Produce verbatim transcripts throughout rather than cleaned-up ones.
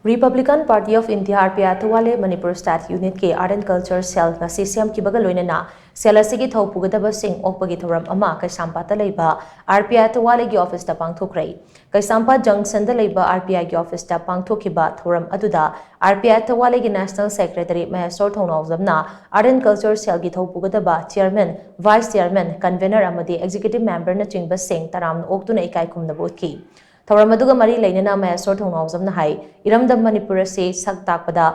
Republican Party of India, R P I Athawale Manipur State Unit ꯀꯤ Art and Culture Cell ꯉꯁꯤ ꯁꯦꯝꯈꯤꯕꯒ ꯂꯣꯏꯅꯅ cell ꯑꯁꯤꯒꯤ ꯊꯧ ꯄꯨꯒꯗꯕꯁꯤꯡ ꯑꯣꯛꯄꯒꯤ ꯊꯧꯔꯝ ꯑꯃ ꯀꯩꯁꯥꯝꯄꯥꯠꯇ ꯂꯩꯕ R P I Athawale ꯒꯤ office ꯇ ꯄꯥꯡꯊꯣꯛꯈ꯭ꯔꯦ꯫ ꯀꯩꯁꯥꯝꯄꯥꯠ junction ꯗ ꯂꯩꯕ R P I ꯒꯤ office ꯇ ꯄꯥꯡꯊꯣꯛꯈꯤꯕ ꯊꯧꯔꯝ ꯑꯗꯨꯗ R P I Athawale ꯒꯤ National Secretary Mysore ꯊꯧꯅꯥꯎꯖꯝꯅ Art and Culture Cell ꯒꯤ ꯊꯧ ꯄꯨꯒꯗꯕ chairman, vice chairman, convener ꯑꯃꯗꯤ executive member ꯅꯆꯤꯡꯕꯁꯤꯡ ꯇꯔꯥꯝꯅ ꯑꯣꯛꯇꯨꯅ ꯏꯀꯥꯏ ꯈꯨꯝꯅꯕ ꯎꯠꯈꯤ꯫ ꯊꯧꯔꯝ ꯑꯗꯨꯒ ꯃꯔꯤ ꯂꯩꯅꯅ ꯃꯍꯦꯁꯣꯔ ꯊꯧꯅꯥꯎꯖꯝꯅ ꯍꯥꯏ, ꯏꯔꯝꯗꯝ ꯃꯅꯤꯄꯨꯔ ꯑꯁꯤ ꯁꯛ ꯇꯥꯛꯄꯗ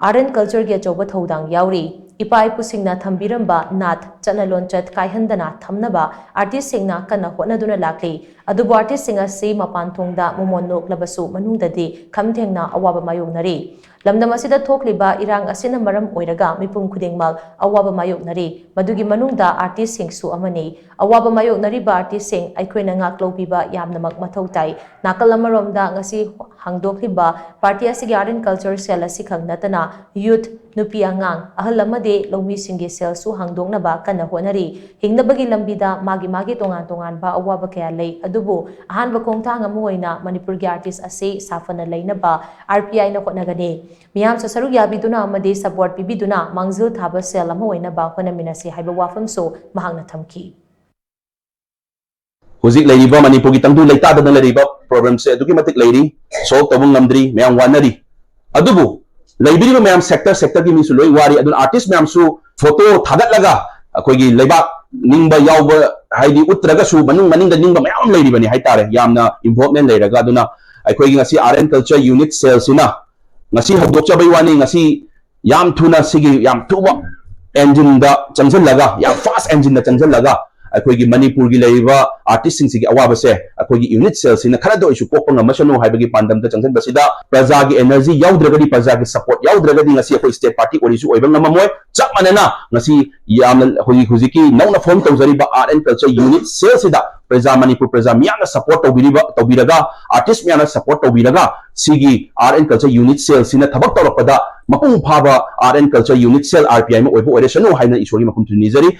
Art and Culture ꯒꯤ ꯑꯆꯧꯕ ꯊꯧꯗꯥꯡ ꯌꯥꯎꯔꯤ꯫ ꯏꯄꯥ ꯏꯄꯨꯁꯤꯡꯅ ꯊꯝꯕꯤꯔꯝꯕ ꯅꯥꯠ, ꯆꯠꯅ ꯂꯣꯟꯆꯠ ꯀꯥꯏꯍꯟꯗꯅ ꯊꯝꯅꯕ artist ꯁꯤꯡꯅ ꯀꯟꯅ ꯍꯣꯠꯅꯗꯨꯅ ꯂꯥꯛꯂꯤ꯫ ꯑꯗꯨꯕꯨ artist ꯁꯤꯡ ꯑꯁꯤ ꯃꯄꯥꯟ ꯊꯣꯡꯗ ꯃꯃꯣꯟ ꯅꯣꯛꯂꯕꯁꯨ ꯃꯅꯨꯡꯗꯗꯤ ꯈꯝ ꯊꯦꯡꯅ ꯑꯋꯥꯕ ꯃꯥꯌꯣꯛꯅꯔꯤ꯫ ꯂꯝꯗꯝ ꯑꯁꯤꯗ ꯊꯣꯛꯂꯤꯕ ꯏꯔꯥꯡ ꯑꯁꯤꯅ ꯃꯔꯝ ꯑꯣꯏꯔꯒ ꯃꯤꯄꯨꯝ ꯈꯨꯗꯤꯡꯃꯛ ꯑꯋꯥꯕ ꯃꯥꯌꯣꯛꯅꯔꯤ꯫ ꯃꯗꯨꯒꯤ ꯃꯅꯨꯡꯗ artist ꯁꯤꯡꯁꯨ ꯑꯃꯅꯤ꯫ ꯑꯋꯥꯕ ꯃꯥꯌꯣꯛꯅꯔꯤꯕ artist ꯁꯤꯡ ꯑꯩꯈꯣꯏꯅ ꯉꯥꯛꯂꯧꯕꯤꯕ ꯌꯥꯝꯅꯃꯛ ꯃꯊꯧ ꯇꯥꯏ꯫ ꯅꯥꯀꯜ ꯑꯃꯔꯣꯝꯗ ꯉꯁꯤ ꯍꯥꯡꯗꯣꯛꯂꯤꯕ party ꯑꯁꯤꯒꯤ Art and Culture Cell ꯑꯁꯤꯈꯛ ꯅꯠꯇꯅ youth, ꯅꯨꯄꯤ ꯑꯉꯥꯡ, ꯑꯍꯜ ꯑꯃꯗꯤ ꯂꯧꯃꯤꯁꯤꯡꯒꯤ cell ꯁꯨ ꯍꯥꯡꯗꯣꯛꯅꯕ ꯀꯟꯅ ꯍꯣꯠꯅꯔꯤ꯫ ꯍꯤꯡꯅꯕꯒꯤ ꯂꯝꯕꯤꯗ ꯃꯥꯒꯤ ꯃꯥꯒꯤ ꯇꯣꯉꯥꯟ ꯇꯣꯉꯥꯟꯕ ꯑꯋꯥꯕ ꯀꯌꯥ ꯂꯩ, ꯑꯗꯨꯕꯨ ꯑꯍꯥꯟꯕ ꯈꯣꯡꯊꯥꯡ ꯑꯃ ꯑꯣꯏꯅ ꯃꯅꯤꯄꯨꯔꯒꯤ artist ꯑꯁꯤ ꯁꯥꯐꯅ ꯂꯩꯅꯕ R P I ꯅ ꯍꯣꯠꯅꯒꯅꯤ꯫ ꯃꯤꯌꯥꯝꯁꯨ ꯁꯔꯨꯛ ꯌꯥꯕꯤꯗꯨꯅ ꯑꯃꯗꯤ support ꯄꯤꯕꯤꯗꯨꯅ ꯃꯥꯡꯖꯤꯜ ꯊꯥꯕ cell ꯑꯃ ꯑꯣꯏꯅꯕ ꯍꯣꯠꯅꯃꯤꯟꯅꯁꯤ ꯍꯥꯏꯕ ꯋꯥꯐꯝꯁꯨ ꯃꯍꯥꯛꯅ ꯊꯝꯈꯤ꯫ ꯍꯧꯖꯤꯛ ꯂꯩꯔꯤꯕ ꯃꯅꯤꯄꯨꯔꯒꯤ ꯇꯪꯗꯨ ꯂꯩꯇꯥꯗꯅ ꯂꯩꯔꯤꯕ problem ꯁꯦ ꯑꯗꯨꯛꯀꯤ ꯃꯇꯤꯛ ꯂꯩꯔꯤ, solve ꯇꯧꯕ ꯉꯝꯗ꯭ꯔꯤ, ꯃꯌꯥꯝ ꯋꯥꯅꯔꯤ꯫ ꯑꯗꯨꯕꯨ ꯂꯩꯕꯤꯔꯤꯕ ꯃꯌꯥꯝ sector sector ꯒꯤ ꯃꯤꯁꯨ ꯂꯣꯏ ꯋꯥꯔꯤ꯫ ꯑꯗꯨꯅ artist ꯃꯌꯥꯝꯁꯨ photo ꯊꯥꯒꯠꯂꯒ ꯑꯩꯈꯣꯏꯒꯤ ꯂꯩꯕꯥꯛ ꯅꯤꯡꯕ ꯌꯥꯎꯕ, ꯍꯥꯏꯗꯤ ꯎꯠꯇ꯭ꯔꯒꯁꯨ ꯃꯅꯨꯡ ꯃꯅꯤꯡꯗ ꯅꯤꯡꯕ ꯃꯌꯥꯝ ꯑꯃ ꯂꯩꯔꯤꯕꯅꯤ ꯍꯥꯏꯇꯥꯔꯦ, ꯌꯥꯝꯅ involvement ꯂꯩꯔꯒ꯫ ꯑꯗꯨꯅ ꯑꯩꯈꯣꯏꯒꯤ ꯉꯁꯤ Art and Culture Unit Cell ꯁꯤꯅ ꯉꯁꯤ ꯍꯧꯗꯣꯛꯆꯕꯩ ꯋꯥꯅꯤ, ꯉꯁꯤ ꯌꯥꯝ ꯊꯨꯅ ꯁꯤꯒꯤ ꯌꯥꯝ ꯊꯨꯕ engine ꯗ ꯆꯪꯁꯤꯜꯂꯒ, ꯌꯥꯝ fast engine ꯗ ꯆꯪꯁꯤꯜꯂꯒ ꯑꯩꯈꯣꯏꯒꯤ ꯃꯅꯤꯄꯨꯔꯒꯤ ꯂꯩꯔꯤꯕ artist ꯁꯤꯡꯁꯤꯒꯤ ꯑꯋꯥꯕꯁꯦ ꯑꯩꯈꯣꯏꯒꯤ unit cell ꯁꯤꯅ ꯈꯔꯗ ꯑꯣꯏꯁꯨ ꯀꯣꯛꯄ ꯉꯝꯃꯁꯅꯨ ꯍꯥꯏꯕꯒꯤ ꯄꯥꯟꯗꯝꯗ ꯆꯪꯁꯤꯟꯕꯁꯤꯗ ꯄ꯭ꯔꯖꯥꯒꯤ energy ꯌꯥꯎꯗ꯭ꯔꯒꯗꯤ, ꯄ꯭ꯔꯖꯥꯒꯤ support ꯌꯥꯎꯗ꯭ꯔꯒꯗꯤ ꯉꯁꯤ ꯑꯩꯈꯣꯏ state party ꯑꯣꯏꯔꯤꯁꯨ ꯑꯣꯏꯕ ꯉꯝꯃꯝꯃꯣꯏ꯫ ꯆꯞ ꯃꯥꯟꯅꯅ ꯉꯁꯤ ꯌꯥꯝꯅ ꯍꯧꯖꯤꯛ, ꯍꯧꯖꯤꯛꯀꯤ ꯅꯧꯅ form ꯇꯧꯖꯔꯤꯕ Art and Culture Unit Cell ꯁꯤꯗ ꯄ꯭ꯔꯖꯥ, ꯃꯅꯤꯄꯨꯔ ꯄ꯭ꯔꯖꯥ ꯃꯤꯌꯥꯝꯅ support ꯇꯧꯕꯤꯔꯤꯕ, ꯇꯧꯕꯤꯔꯒ, artist ꯃꯌꯥꯝꯅ support ꯇꯧꯕꯤꯔꯒ ꯁꯤꯒꯤ Art and Culture Unit Cell ꯁꯤꯅ ꯊꯕꯛ ꯇꯧꯔꯛꯄꯗ ꯃꯄꯨꯡ ꯐꯥꯕ Art and Culture Unit Cell, R P I ꯑꯃ ꯑꯣꯏꯕ ꯑꯣꯏꯔꯁꯅꯨ ꯍꯥꯏꯅ ꯏꯁꯣꯔꯒꯤ ꯃꯈꯨꯝꯁꯨ ꯅꯤꯖꯔꯤ꯫